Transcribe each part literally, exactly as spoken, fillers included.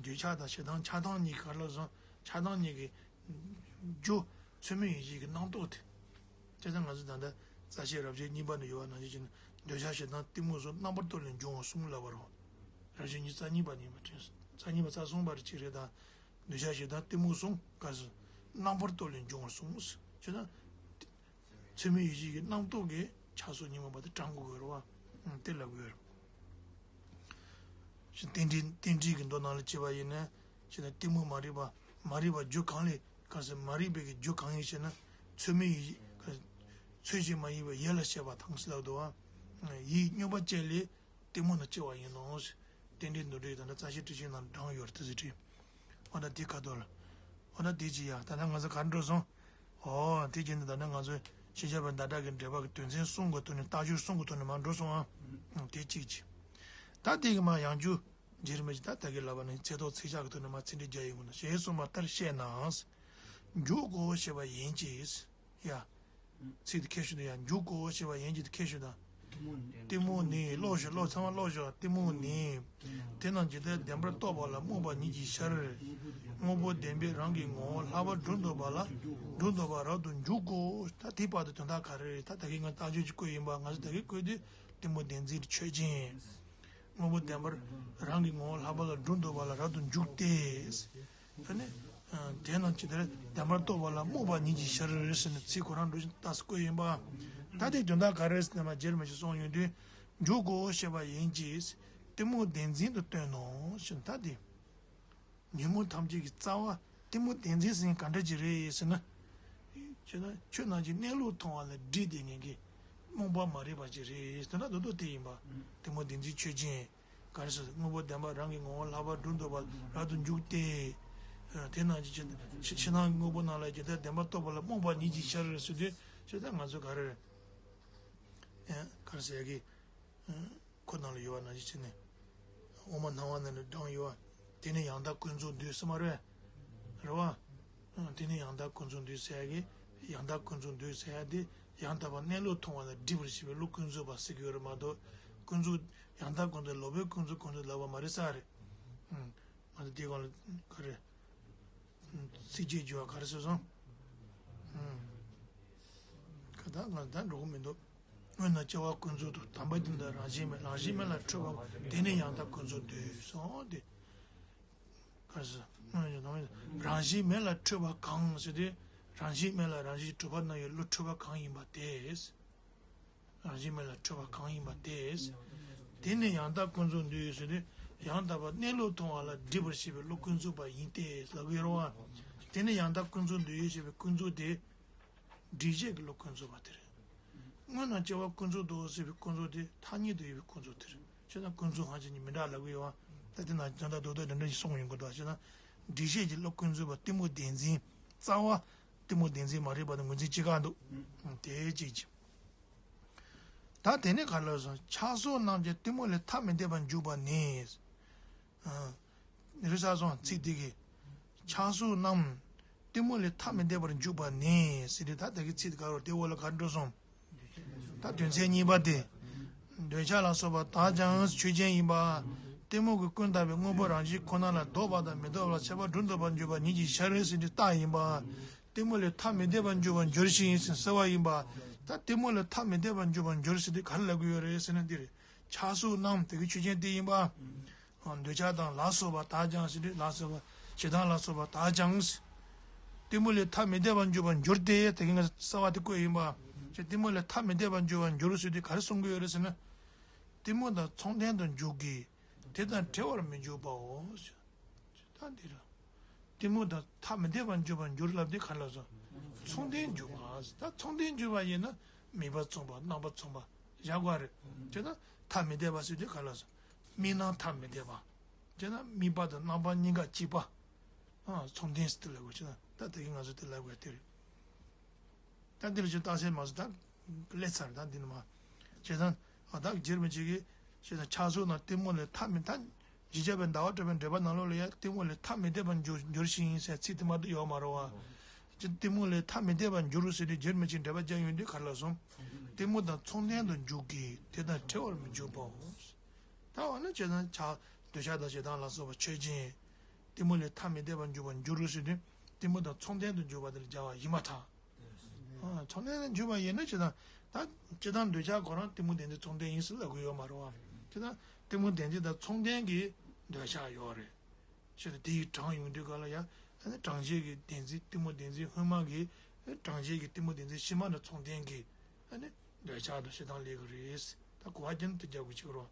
འདོད་ཆགས་དང་ཞེ་སྡང་ཆགས་སྡང་གཉིས་ཀ་ལ་སོང་། ཆགས་སྡང་གཉིས་ཀྱི་རྒྱུ་ཚད་མེད་ཡིད་བྱེད་ཀྱི་རྣམ་རྟོག་དེ། བྱས་ཙང་ང་ཚོ་ད་ལྟ་རྩ་ཤེ་རབ་བྱེད་གཉིས་པ་ནས་ཡོད་པ་ནང་བཞིན་བྱས་ནས། འདོད་ཆགས་ཞེ་སྡང་གཏི་མུག་གསུམ་རྣམ་པར་རྟོག་ལས་འབྱུང་བར་གསུངས་ལབ་པ་རེད། རབ་བྱེད་གཉིས་རྩ་གཉིས་པ་ནས་ཡིན་པ་དྲན་སོང་། རྩ་གཉིས་པ་རྩ་གསུམ་པ་རེ་གཅིག་རེད་ད། འདོད་ཆགས་ཞེ་སྡང་གཏི་མུག་གསུམ་ག་ཟེར། རྣམ་པར་རྟོག་ལས་འབྱུང་བར་གསུངས། བྱས་ན། ཚད་མེད་ཡིད་བྱེད་ཀྱི་རྣམ་རྟོག་གིས་ཆགས་སོགས་ཉོན་མོངས་པ་དེ་དྲང་དགོས་ཀྱི་རེད་བ། ཨང་། དེ་ལབ་དགོས་རེད། ཞེས་རྟེན་འབྲེལ་རྟེན་འབྲེལ་གྱི་མདོ་ནང་ལ་བྱས་པ་ཡིན་ན། ཞེ་ན་གཏི་མུག་མ་རིག་པ། མ་རིག་པ་རྒྱུ་གང་ལས་ག་ཟེར། མ་རིག་པའི་གི་རྒྱུ་གང་ཡིན་ཞེ་ན། ཚད་མེད་ཡིད། ཚད་ཅན་མ་ཡིན་པ་ཡིད་ལ་བྱེད་པ་དང་ཟེར་ལབ་འདུག་བ། ཡིད་སྨྱོན་པ་ཅན་ལས། གཏི་མུག་ན་སྐྱེ་བ་ཡིན་ནོ། རྟེན་འབྲེལ་མདོར་བསྡུས་ད་ལྟ་རྩ་ཤེ་ཊཱིཀ་ཆེན་ནང་དྲངས་ཡོད་རེད་དེ་ཟེར་བྲིས། འོ་ན་དེ་ཁ་ཐོག་ལ། འོ་ན་དེ་ཅི་ཡ་ད་ལྟ་ང་ཚོ་ག་རེ་འགྲོ་སོང་། འོ་དེ་བྱས་ནས་ད་ལྟ་ང་ཚོ་ཤེས་བྱ་བའི་ཟླ་གྲགས་ཀྱི་འགྲེལ་པ་གི་དོན་ཚན་གསུམ་གི་ཐོག་ནས་རྟགས་སྦྱོར་གསུམ་གི་ཐོག་ནས་མར་འགྲོ་སོང་ཨ། ཨང་། དེ་གཅིག་གཅིག་ད་དེ་གི་མར་ཡང་རྒྱུ། རྗེ་རིན་པོ་ཆེ་ད་ད་གི་ལབ་པ་ནི་ཚེ་ཐོག་ཚེག་ཆག་གི་ཐོག་ནས་མར་ཚིག་འགྲེལ་རྒྱག་ཡོང་གི་ན་ཞེས་གསུངས་པ་ལྟར་བཤད་ན། འཇུག་གོ་ཞེས་པ་ཡིན་གྱི། ཡ། ཚིག་དེ་ཁྱེར་ཤོག་དང་། ཡང་འཇུག་གོ་ཞེས་པ་ཡིན་གྱི་དེ་ཁྱེར་ཤོག་དང་། གཏི་མུག་ནི། ཀློག་ཤོག་ཀློག་ཚང་མ་ཀློག་ཤོག་གཏི་མུག་ནི། དེ་རྣམས་ཇི་ལྟར་བདེན་པར་རྟོགས་པ་ལ་རྨོངས་པ་ཉིད་ཀྱི་ཤར། དངོས་པོ་བདེན་པས་རང་གི་ངོ་བོ་ལྷག་པར་སྒྲུབ་འདོད་པ་ལ་སྒྲུབ་འདོད་པ་རབ་ཏུ་འཇུག་གོ་ད་དེའི་བར་དུ་དོན་དག་ག་རེ་རེད། ད་ད་གིན་ང་རྟགས་སྦྱོར་གྱི་བཀོད་ཡིན་པ། ང་ཚོ་ད་གིན་བཀོད་དུས་གཏི་མུག་བདེན་འཛིན་ཆོས་ཅན། དངོས་པོ་བདེན་པར་རང་གི་ངོ་བོ་ལྷག་པ་ལ་སྒྲུབ་འདོད་པ་ལ་རབ་ཏུ་འཇུག་སྟེ། ཨ་ནི། དེ་རྣམས་ཇི་ལྟར་བདེན་པར་རྟོགས་པ་ལ་རྨོངས་པ་ཉིད་ཀྱི་ཤར་ཟེར་ནས་ཚིག་ཁོ་རང་འགྲོ་བཞིན་ཏག་ཏག་བཀོད་ཡིན་པ། ད་དེ་དོན་དག་ག་རེ་ཟེར་ན་མར་རྗེ་རིན་པོ་ཆེས་གསུངས་ཡོང་དུས། འཇུག་གོ་ཞེས་པ་ཡིན་གྱི། གཏི་མུག་བདེན་འཛིན་དུ་སྟོན་ནོ་ཞེས་ད་དེ། ཉོན་མོངས་ཐམས་ཅད་ཀྱི་རྩ་བ་གཏི་མུག་བདེན་འཛིན་ཟེར་མཁན་ག་འདྲ་ཅིག་རེད་ཟེར་ན། ཁྱོད་ན་ཁྱོད་རྣམས་ཀྱི་གནས་ལུགས་མཐོང་བ་ལ་སྒྲིབ་སྡོད་མཁན་གྱི་རྨོངས་པ་མ་རིག་པ་ཅིག་རེད་ཟེར་ན་ད་དུང་དེ་ཡིན་པ། གཏི་མུག་བདེན་འཛིན་ཆོས་ཅན། ག་རེ་ཟེར། དངོས་པོ་བདེན་པ་རང་གི་ངོ་བོ་ལྷག་པར་སྒྲུབ་འདོད་པ་རབ་ཏུ་འཇུག་སྟེ། དེ་རྣམས་ཀྱི་ཕྱི་ཕྱི་ནང་གི་དངོས་པོ་རྣམས་ལ་ཇི་ལྟར་བདེན་པར་རྟོགས་པ་ལ་རྨོངས་པ་ཉིད་ཀྱི་ཤར་ཟེར་དུས་ཇི་ལྟར་ང་ཚོ་ག་རེ་རེད། ག་རེ་ཟེར་གི། ཁོ་ནང་ལ་ཡོད་པ་ནང་བཞིན་བྱས་ནས། དབུ་མ་སྣང་བ་ནང་ལ་དྲངས་ཡོད་པ། དེ་ནི་ཡང་དག་ཀུན་རྫོབ་འདོད་ཟེར་མ་རེད། རེད་བ། དེ་ནི་ཡང་དག་ཀུན་རྫོབ་འདོད་ཟེར་གི། ཡང་དག་ཀུན་རྫོབ་འདོད་ཟེར་ཡ་དེ། ཡང་དག་པ་གནས་ལུགས་མཐོང་བ་ལ་སྒྲིབ་པར་བྱེད་པའི་བློ་ཀུན་རྫོབ་པ་ཟེར་གི་ཡོད་རེད་མ་གཏོགས། ཀུན་རྫོབ། ཡང་དག་ཀུན་རྫོབ་ལོག་པའི་ཀུན་རྫོབ་ཀུན་རྫོབ་ལབ་པ་མ་རེད་ས་རེད། ང་ཚོ་དེའི་སྒང་ལ་ག་རེ། ཚིགས་བཅད་བརྗོད་པ་ག་རེ་ཟེར་སོང་། ཁ་ད་ང་ད་འགྲོ་གི་མི་འདུག་སྔོན་ན་སྐྱེ་བ་ཀུན་རྫོབ་ཏུ། དམ་པ་དེ་ལ་རང་བཞིན་མེད། རང་བཞིན་མེད་ལ་འཕྲོད་པ་དེ་ནི་ཡང་དག་ཀུན་རྫོབ་འདོད་གསུངས་ཏེ། ག་རེ་ཟེར། རང་བཞིན་མེད་ལ་འཕྲོད་པ་གང་ཟེར་དུས། རང་བཞིན་མེད་ལ་རང་བཞིན་གྲུབ་པ་རྣམས་ཡོད་བློ་འཕྲོད་པ་གང་ཡིན་པ་དེ། རང་བཞིན་མེད་ལ་འཕྲོད་པ་གང་ཡིན་པ་དེ། དེ་ནི་ཡང་དག་ཀུན་རྫོབ་འདོད་ཟེར་དུས། ཡང་དག་པ་གནས་ལུགས་མཐོང་བ་ལ་སྒྲིབ་པར་བྱེད་པའི་བློ་ཀུན་རྫོབ་པ་ཡིན་ཏེ་ལབ་ཀྱི་ཡོད་རེད་བ། དེ་ནི་ཡང་དག་ཀུན་རྫོབ་འདོད་ཡོད་ཞེས་པའི་ཀུན་རྫོབ་དེ། སྒྲིབ་བྱེད་ཀྱི་བློ་ཀུན་རྫོབ་པ་དེ་རེད། སྔོན་ན་སྐྱེ་བ་ཀུན་རྫོབ་ཏུ་ཟེར་བའི་ཀུན་རྫོབ་དེ་ཐ་སྙད་དུ་ཡོད་པའི་ཀུན་རྫོབ་དེ་རེད། བྱས་ན་ཀུན་རྫོབ་ཧ་ཅང་གཉིས་མི་འདྲ་ལབ་ཀྱི་ཡོད་བ། ད་དེ་ན་ད་ལྟ་རྡོག་རྡོག་འདྲ་འདྲ་ཞིག་གསུངས་ཡོང་གི་འདུག་བྱས་ན། སྒྲིབ་བྱེད་ཀྱི་བློ་ཀུན་རྫོབ་པ་གཏི་མུག་བདེན་འཛིན། རྩ་བ། གཏི་མུག་བདེན་འཛིན་མ་རིག་པ་དང་ངོས་འཛིན་གཅིག་ཁ་འདུག་དེ་གཅིག་གཅིག་ད་དེ་ནས་ག་ལ་སོང་། ཆགས་སོགས་རྣམས་ཀྱང་གཏི་མུག་ལས་ཐ་མི་དད་པར་འཇུག་པ་ནི། རི་ས་སོང་ཚིག་དེ་གི། ཆགས་སོགས་རྣམས། གཏི་མུག་ལས་ཐ་མི་དད་པར་འཇུག་པ་ནི་ཟེར་དུས་ད་དེ་གི་ཚིག་དེ་ག་རེ་དེ་འོག་ལ་ག་རེ་འགྲོ་སོང་། ད་དོན་ཚན་གཉིས་པ་དེ། འདོད་ཆགས་ལ་སོགས་པ་དག་ཀྱང་ཆོས་ཅན་ཡིན་པ། གཏི་མུག་གི་ཀུན་བརྟགས་པའི་དངོས་པོ་རང་བཞིན་ཁོ་ན་ལ་ལྡོག་པ་དང་མི་ལྡོག་པ་ལ་ཁྱད་པར་སྒྲོ་འདོགས་པར་འགྱུར་བ་ཉིད་ཀྱི་ཤར་ཟེར་དུས་རྟགས་ཡིན་པ། གཏི་མུག་ལས་ཐ་མི་དད་པར་འགྱུར་བར་འགྱུར་ཞིང་ཟེར་བ་ཡིན་པ། ད་གཏི་མུག་ལས་ཐ་མི་དད་པར་འགྱུར་བར་འགྱུར་ཟེར་དུས་ག་རེ་ལབ་ཀྱི་ཡོད་རེད་ཟེར་ན་འདི་རེད། ཆགས་སོགས་རྣམས་དེ་གི་ཆོས་ཅན་དེ་ཡིན་པ། འདོད་ཆགས་དང་ལ་སོགས་པ་དག་ཀྱང་ཟེར་དུས་ལ་སོགས་པ་ཞེ་སྡང་ལ་སོགས་པ་དག་ཀྱང་། གཏི་མུག་ལས་ཐ་མི་དད་པར་འགྱུར་བར་འགྱུར་ཏེ་དེ་གི་ང་གསལ་བ་དེ་བཀོད་ཡིན་པ། ཅེས་གཏི་མུག་ལས་ཐ་མི་དད་པར་འགྱུར་བར་འགྱུར་ཟེར་དུས་ག་རེ་གསུང་གི་ཡོད་རེད་ཟེར་ན། གཏི་མུག་དང་མཚུངས་ལྡན་དུ་འཇུག་གི། དེ་དང་བྲལ་བར་མི་འཇུག་པའོ། ད་འདི་ར། གཏི་མུག་དང་ཐ་མི་དད་པར་འགྱུར་བར་འགྱུར་ལབ་དེ་ག་རེ་ལབ་སོང་། མཚུངས་ལྡན་འཇུག་པ། ད་མཚུངས་ལྡན་འཇུག་པ་ཡིན་ན་དམིགས་པ་མཚུངས་པ་རྣམ་པ་མཚུངས་པ་བཞག་དགོས་རེད། བྱས་ན་ཐ་མི་དད་པ་ཟེར་དུས་ག་རེ་ལབ་སོང་། དམིགས་རྣམ་ཐ་མི་དད་པ། བྱས་ན་དམིགས་པ་དང་རྣམ་པ་གཉིས་ཀ་གཅིག་པ། ཨ་མཚུངས་ལྡན་ཟེར་དུས་ལབ་དགོས་བྱས་ན་ད་དེ་གི་ང་ཚོ་དེ་ལབ་དགོས་དེ་རེད། ད་འདི་ལ་ཅིག་རྟགས་གསལ་མ་བཟོ་ད་ཀླད་ཚར་ད་འདི་ནི་མ། བྱས་ཙང་ཨ་ད་རྗེ་རིན་པོ་ཆེ་གིས་བྱས་ཙང་ཆགས་སོགས་རྣམས་གཏི་མུག་ལས་ཐ་མི་ད་རྗེ་བྱ་བའི་ཟླ་བ་གྲགས་པའི་འགྲེལ་པ་ནང་ལོགས་ལ་ཡང་གཏི་མུག་ལས་ཐ་མི་དད་པར་འགྱུར་འགྱུར་ཞིང་ཟེར་ཚིག་དེ་མ་གཏོགས་ཡོད་མ་རེད་བ། ཅི་གཏི་མུག་ལས་ཐ་མི་དད་པར་འགྱུར་ཟེར་དུས་རྗེ་རིན་པོ་ཆེས་འགྲེལ་པ་བརྒྱབ་ཡོང་དུས་ག་རེ་ལབ་སོང་། གཏི་མུག་དང་མཚུངས་ལྡན་དུ་འཇུག་གི་དེ་དང་བྲལ་བར་མི་འཇུག་པའོ། ད་འོ་ན་བྱས་ཙང་ཆགས་འདོད་ཆགས་དང་ཞེ་སྡང་ལ་སོགས་པ་ཆོས་ཅན། གཏི་མུག་ལས་ཐ་མི་དད་པར་འཇུག་པར་འགྱུར་ཟེར་དུས་གཏི་མུག་དང་མཚུངས་ལྡན་དུ་འཇུག་པ་དེ་ལ་སྦྱར་བ་ཡིན་པར་ཐལ། ཨ། མཚུངས་ལྡན་དུ་འཇུག་པ་ཡིན་ན་ཅི་དང་ད་ཅི་དང་འདོད་ཆགས་ཁོ་རང་གཏི་མུག་བདེན་འཛིན་མཚུངས་ལྡན་ཡིན་ཟེར་ལབ་དགོས་ཡོད་མ་རེད་བ། ཅི་དང་གཏི་མུག་བདེན་འཛིན་དང་མཚུངས་ལྡན་གྱི་འདོད་ཆགས་ཡོད་རེད། ཞེས་དེ་ཡི་གྲངས་ཡོང་དུས་ག་ལ་ཡང་། ཨ་ནི་གྲངས་ཅན་གྱི་བདེན་འཛིན་གཏི་མུག་བདེན་འཛིན་སྔོན་མ་གི། གྲངས་ཅན་གྱི་གཏི་མུག་བདེན་འཛིན་ཕྱི་མ་དང་མཚུངས་ལྡན་གྱི། ཨ་ནི་འདོད་ཆགས་དང་ཞེ་སྡང་སླེབས་ཀྱི་རེད། ད་གོ་བ་རྒྱབ་ན་དེ་རྒྱབ་དགོས་ཀྱི་རེད།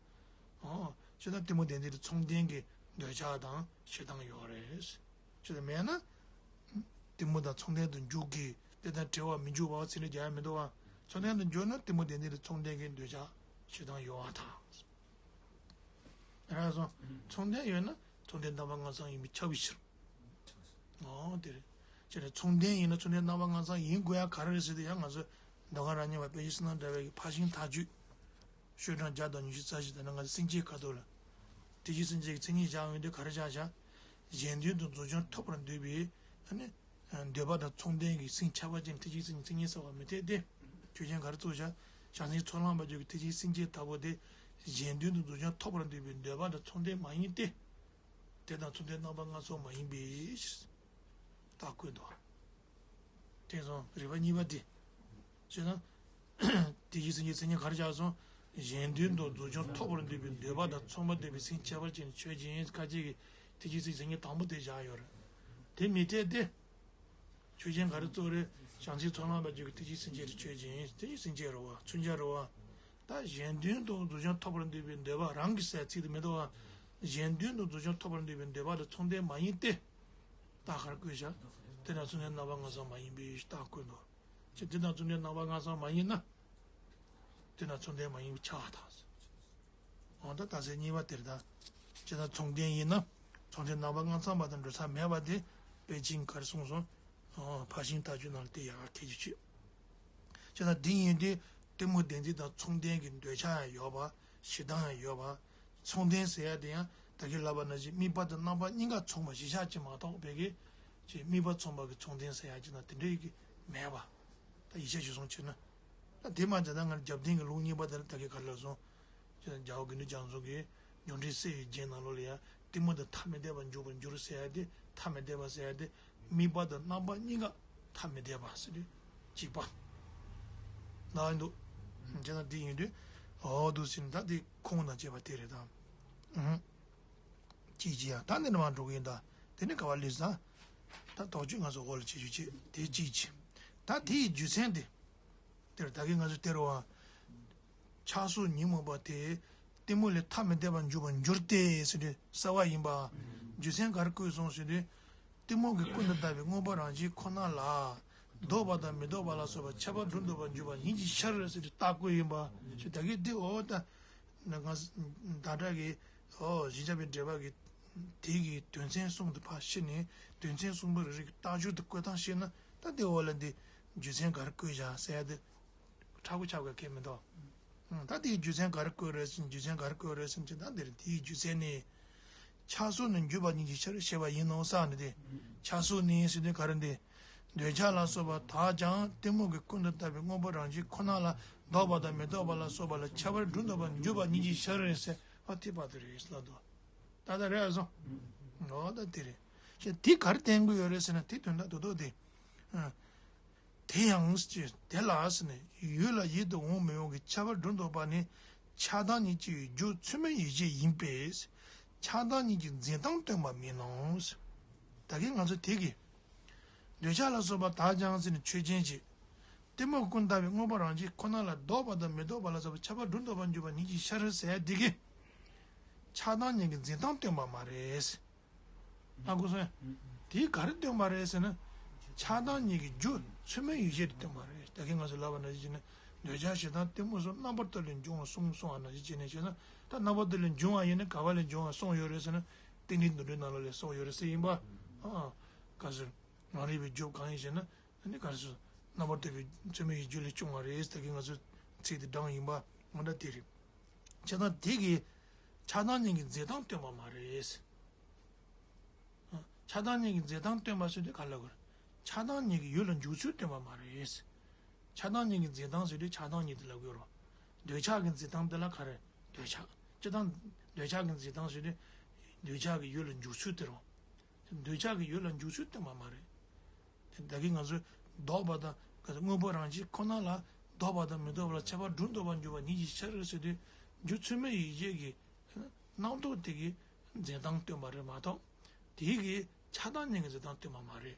ཨོ། ཞེ་སྡང་གཏི་མུག་བདེན་འཛིན་དང་མཚུངས་ལྡན་གྱི་འདོད་ཆགས་དང་ཞེ་སྡང་ཡོད་རེད། ཞེ་སྡང་མེད་ན། གཏི་མུག་དང་མཚུངས་ལྡན་དུ་འཇུག་གི། དེ་དང་བྲལ་བར་མི་འཇུག་པའི་ཚིག་འགྲེལ་རྒྱག་ཡ་མི་འདུག་བ། མཚུངས་ལྡན་དུ་འཇུག་ན་གཏི་མུག་བདེན་འཛིན་དང་མཚུངས་ལྡན་གྱི་འདོད་ཆགས་ཞེ་སྡང་ཡོད་པར་ཐལ། རག་སོང་། མཚུངས་ལྡན་ཡོད་ན་མཚུངས་ལྡན་རྣམ་པ་ལྔ་ཚང་ཡིན་པས་ཁྱབ་པའི་ཕྱིར། ཨོ་དེ་རེད། ཅེས་རེད། མཚུངས་ལྡན་ཡིན་ན་མཚུངས་ལྡན་རྣམ་པ་ལྔ་ཚང་ཡིན་དགོས་ཡ་ག་རེ་རེད་ཟེར་དུས་ཡང་ང་ཚོ་མདོ་ཁམས་རབ་སྙན་པ་དཔལ་གྱི་སིལ་སྣང་བྲག་པའི་ཕར་ཕྱིན་ཐག་གཅོད། ཤོག་གྲངས་བརྒྱ་དང་ཉི་ཤུ་རྩ་བཞི་དེ་ན་ང་ཚོ་སེམས་བསྐྱེད་ཁ་ཐོག་ལ། ཐེག་ཆེན་སེམས་བསྐྱེད་ཀྱི་མཚན་ཉིད་བཞག་ཡོང་དུས་ག་རེ་བཞག་བཞག་གཞན་དོན་དུ་རྫོགས་བྱང་ཐོབ་པར་འདོད་པའི། ཨ་ནི། འདོད་པ་དང་མཚུངས་ལྡན་གྱི་སེམས་ཁྱད་པར་ཅན་ཐེག་ཆེན་སེམས་ཀྱི་མཚན་ཉིད་གསལ་བ་མི་འཐད་དེ། ཆོས་ཅན་ག་རེ་གཙོ་བྱ། བྱང་སེམས་ཚོགས་ལམ་པ་ཆོས་ཀྱི་ཐེག་ཆེན་སེམས་བསྐྱེད་ལྟ་བུ་དེ། གཞན་དོན་དུ་རྫོགས་བྱང་ཐོབ་པར་འདོད་པའི་འདོད་པ་དང་མཚུངས་ལྡན་མ་ཡིན་ཏེ། དེ་དང་མཚུངས་ལྡན་རྣམ་པ་ལྔ་ཚང་མ་ཡིན་པའི་ཕྱིར། རྟགས་བཀོད་དོ། དེ་སོང་རིགས་པ་གཉིས་པ་དེ། ཅེ་ན། དེ་ཡི་སེམས་ཀྱི་མཚན་ཉིད་ག་རེ་བྱས་སོང་། གཞན་དོན་དུ་རྫོགས་བྱང་ཐོབ་པར་འདོད་པའི་འདོད་པ་དང་མཚུངས་པར་འདོད་པའི་སེམས་ཁྱད་པར་ཅན་ཆོས་ཅན་ཁ་ཅིག་གིས་དེ་ཡི་སེམས་ཀྱི་མཚན་ཉིད་དང་པོ་དེ་བཞག་ཡོད་རེད། དེ་མི་འཐད་དེ། ཆོས་ཅན་ག་རེ་གཙོ་རེད། བྱང་སེམས་ཚོགས་ལམ་པ་ཅིག་གིས་དེ་ཡི་སེམས་ཀྱི་ཆོས་ཅན་དེ་ཡི་སེམས་ཀྱི་རེད་བ་མཚོན་བྱ་རེད་བ། ད་གཞན་དོན་དུ་རྫོགས་བྱང་ཐོབ་པར་འདོད་པའི་འདོད་པ་རང་གི་སའི་ཚིག་དེ་མི་འདུག་བ། གཞན་དོན་དུ་རྫོགས་བྱང་ཐོབ་པར་འདོད་པའི་འདོད་པ་དང་མཚུངས་ལྡན་མ་ཡིན་ཏེ། རྟགས་ག་རེ་བཀོད་བཞག་དེ་ན་མཚུངས་ལྡན་རྣམ་པ་ལྔ་ཚང་མ་ཡིན་པའི་རྟགས་བཀོད་འདུག་ཅེས་དེ་དང་མཚུངས་ལྡན་རྣམ་པ་ལྔ་ཚང་མ་ཡིན་ན། དེ་ན་མཚུངས་ལྡན་མ་ཡིན་པའི་ཆ་བ་དང་། འོ་ད་རྟགས་གསལ་གཉིས་པ་དེར་ད། ཅེས་ན་མཚུངས་ལྡན་ཡིན་ན། མཚུངས་ལྡན་རྣམ་པ་ལྔ་ཚང་པ་དང་འགྲོ་ས་མེད་པ་དེ། དཔེ་ཅན་ག་རེ་གསུངས་སོང་། འོ་ཕར་ཕྱིན་ཐག་གཅོད་ནང་ལ་དེ་ཡག་གལ་ཆེ་ཆེ། ཅེས་ན་འདི་ཡིན་དུས་གཏི་མུག་བདེན་འཛིན་དང་མཚུངས་ལྡན་གྱི་འདོད་ཆགས་ཡང་ཡོད་པ། ཞེ་སྡང་ཡང་ཡོད་པ། མཚུངས་ལྡན་ཟེར་ཡ་དེ་ཡང་ད་གིན་ལབ་པ་ནང་བཞིན་དམིགས་པ་དང་རྣམ་པ་གཉིས་ཀ་མཚུངས་པ་གཞི་བཞག་ཅིག་མ་གཏོགས་བོད་ཀྱི་ཅིག་དམིགས་པ་མཚུངས་པ་གི་མཚུངས་ལྡན་ཟེར་ཡ་ཅིག་ན་དེ་འདྲའི་གི་མེད་པ། ད་ཡིག་ཆ་ཞིག་སོང་བྱས་ན། ད་དེ་མ་བྱས་ད་ང་རྒྱབ་རྟེན་གྱི་ལུགས་གཉིས་པ་དེ་ལ་ད་གིན་ག་རེ་ལབ་སོང་། ཅེས་རྒྱལ་བ་དགེ་འདུན་རྒྱ་མཚོ་གིས་འབྱུང་འཕྲིན་གསལ་བའི་རྒྱན་ནང་ལོགས་ལ་ཡང་གཏི་མུག་དང་ཐ་མི་དད་པར་འཇུག་པར་འགྱུར་ཟེར་ཡ་དེ་ཐ་མི་དད་པ་ཟེར་ཡ་དེ་དམིགས་པ་དང་རྣམ་པ་གཉིས་ཀ་ཐ་མི་དད་པ་ཟེར་དུས་གཅིག་པ། ལ་ཡིན་འདུག་ཅེས་ན་དེ་ཡིན་དུས་འོ་འདུག་ཟེར་ན་ད་དེ་ཁུངས་དང་བཅས་པ་དེ་རེད་ད། ཨུ། གཅིག་གཅིག་ཡང་ད་འདི་ནས་མར་འགྲོ་གི་ཡིན་ད། དེ་ནས་ག་བ་ལུས་ས། ད་དོགས་གཅོད་ང་ཚོ་འོག་ལ་བྱེད་རྒྱུ་བྱེད་དེ་གཅིག་གཅིག་ད་དེ་ཡི་རྒྱུ་མཚན་དེ། དེར་ད་གིན་ང་ཚོ་དེ་རུ་བ། ཆགས་སོགས་ཉོན་མོངས་པ་དེ། གཏི་མུག་ལས་ཐ་མི་དད་པར་འཇུག་པར་འགྱུར་ཏེ་ཟེར་དུས་གསལ་བ་ཡིན་པ། རྒྱུ་མཚན་ག་རེ་བཀོད་སོང་ཟེར་དུས། གཏི་མུག་གི་ཀུན་ཏུ་བརྟགས་པའི་མངོན་པ་རང་བཞིན་ཁོ་ན་ལ། ལྡོག་པ་དང་མི་ལྡོག་པ་ལ་སོགས་པ་ཁྱད་པར་སྒྲོ་འདོགས་པར་འགྱུར་བ་ཉིད་ཀྱི་ཕྱིར་ཟེར་དུས་རྟགས་བཀོད་ཡིན་པ། ཞེས་ད་གིན་འདི་འོ་ད། ང་ད་ལྟ་གི་ཨོ་གཞི་བྱ་བའི་འགྲེལ་པ་གི་དེ་གི་དོན་ཚན་གསུམ་དུ་ཕར་ཕྱེ་ནས་དོན་ཚན་གསུམ་པོ་རེ་རེ་གི་རྟགས་སྦྱོར་དུ་བཀོད་སྟངས་ཤེས་ན་ད་དེ་འོག་ལ་འདི་རྒྱུ་མཚན་ག་རེ་བཀོད་བཞག་ཟེར་ཡ་དེ་ཁྲ་བོ་ཆགས་དགོས་ཁེལ་མི་འདུག་ཨང་ད་དེའི་རྒྱུ་མཚན་ག་རེ་བཀོད་རེད་ཟེར་རྒྱུ་མཚན་ག་རེ་བཀོད་རེད་ཟེར་ཅི་ད་འདིར་དེའི་རྒྱུ་མཚན་ནི། ཆགས་སོགས་ནི་འགྱུར་བ་ཉིད་ཀྱི་ཕྱིར་ཞེས་པ་ཡིན་ནོ་ཟེར་ནི་དེ། ཆགས་སོགས་ནི་ཟེར་དུས་ག་རེ་འདི། འདོད་ཆགས་ལ་སོགས་པ་དག་ཀྱང་གཏི་མུག་གི་ཀུན་ཏུ་བརྟགས་པའི་དངོས་པོ་རང་བཞིན་ཁོ་ན་ལ་ལྡོག་པ་དང་མི་ལྡོག་པ་ལ་སོགས་པ་ལ་ཁྱད་པར་སྒྲོ་འདོགས་པར་འགྱུར་བ་ཉིད་ཀྱི་ཕྱིར་ཟེར་བ་དེ་བར་དུ་རེད་ལབ་འདུག་ད་ལྟ་རེད་སོང་། འོ་ད་དེ་རེད། ཞེས་དེ་ག་རེ་བསྟན་གྱི་ཡོད་རེད་ཟེར་ན་དེ་དོན་དག་རྡོག་རྡོག་དེ། དེ་ཡང་ཅི་དེ་ལ་ཟེར་ནས་ཡུལ་ལ་ཡིད་དུ་འོང་མི་འོང་གི་ཁྱད་པར་སྒྲོ་འདོགས་པ་ནི་ཆགས་སྡང་གཉིས་ཀྱི་རྒྱུ་ཚུལ་མིན་ཡིད་བྱེད་ཡིན་པས། ཆགས་སྡང་གཉིས་ཀྱི་འཛིན་སྟངས་སྟོན་པ་མིན་ནོ། ད་གིན་ང་ཚོ་དེ་གི། འདོད་ཆགས་ལ་སོགས་པ་དག་ཀྱང་ཟེར་ནས་ཆོས་ཅན་ཅིག་གཏི་མུག་ཀུན་བརྟགས་པའི་དངོས་པོ་རང་བཞིན་ཁོ་ན་ལ་ལྡོག་པ་དང་མི་ལྡོག་པ་ལ་སོགས་པ་ཁྱད་པར་སྒྲོ་འདོགས་པར་འགྱུར་བ་ཉིད་ཀྱི་ཕྱིར་ཟེར་དེ་གི། ཆགས་སྡང་གཉིས་ཀྱི་འཛིན་སྟངས་སྟོན་པ་མ་རེད། ཧ་གོ་སོང་ཡ། དེ་ག་རེ་སྟོན་པ་རེད་ཟེར་ན། ཆགས་སྡང་གཉིས་ཀྱི་རྒྱུ་ཚུལ་མིན་ཡིད་བྱེད་དུ་སྟོན་པ་རེད། ད་གིན་ང་ཚོས་ལབ་པ་ནང་བཞིན་བྱས་ན་འདོད་ཆགས་ཞེ་སྡང་གཏི་མུག་སོགས་རྣམ་པ་ལྟར་ལས་འབྱུང་བ་གསུངས་སོང་བ་ནང་བཞིན་བྱས་ནས་བཤད་ན་ད་རྣམ་པ་ལྟར་ལས་འབྱུང་བ་ཡིན་ན་ག་བ་ལས་འབྱུང་བ་གསུངས་ཡོད་རེད་ཟེར་ན། རྟེན་འབྲེལ་འདུལ་འགྲེལ་ནང་ལོགས་ལས་གསུངས་ཡོད་རེད་ཟེར་ཡིན་པ། ཨ་ཨ། ག་ཟེར། རང་རིག་པའི་རྒྱུ་གང་ཡིན་ཞེ་ན། ཨ་ནི་ག་རེ་ཟེར། རྣམ་པར་དག་པའི་ཚུལ་མིན་ཡིད་བྱེད་ལས་བྱུང་བ་རེད། ད་གིན་ང་ཚོས་ཚིག་དེ་བགྲངས་ཡིན་པ་ང་འདྲ་དེ་རེད། བྱས་ཙང་དེ་གིས་ཆགས་སྡང་གཉིས་ཀྱི་འཛིན་སྟངས་སྟོན་པ་མ་རེད། ཆགས་སྡང་གཉིས་ཀྱི་འཛིན་སྟངས་སྟོན་པ་ཟེར་དུས་ག་ལ་གོ། ཆགས་སྡང་གཉིས་ཀྱི་ཡུལ་ལ་འཇུག་ཚུལ་སྟོན་པ་མ་རེད། ཆགས་སྡང་གཉིས་ཀྱི་འཛིན་སྟངས་ཟེར་དུས་ཆགས་སྡང་གཉིས་དེ་ལ་གོ་རོ། འདོད་ཆགས་ཀྱི་འཛིན་སྟངས་དེ་ལ་ག་རེ། འདོད་ཆགས། སྤྱིར་བཏང་། འདོད་ཆགས་ཀྱི་འཛིན་སྟངས་ཟེར་དུས། འདོད་ཆགས་ཀྱི་ཡུལ་ལ་འཇུག་ཚུལ་དེ་རོ། འདོད་ཆགས་ཀྱི་ཡུལ་ལ་འཇུག་ཚུལ་སྟོན་པ་མ་རེད། དེ་ད་གིན་ང་ཚོས་ལྡོག་པ་དང་ག་ཚོད་དངོས་པོ་རང་བཞིན་ཁོ་ན་ལ་ལྡོག་པ་དང་མི་ལྡོག་པ་ལ་ཁྱད་པར་སྒྲོ་འདོགས་པར་འགྱུར་བ་ཉིད་ཀྱི་ཕྱིར་ཟེར་དུས། རྒྱུ་ཚད་མའི་ཡུལ་ཅན་གྱི་རྣམ་རྟོག་དེ་གི་འཛིན་སྟངས་སྟོན་པ་རེད་མ་གཏོགས། དེ་གི་ཆགས་སྡང་གཉིས་ཀྱི་འཛིན་སྟངས་སྟོན་པ་མ་རེད།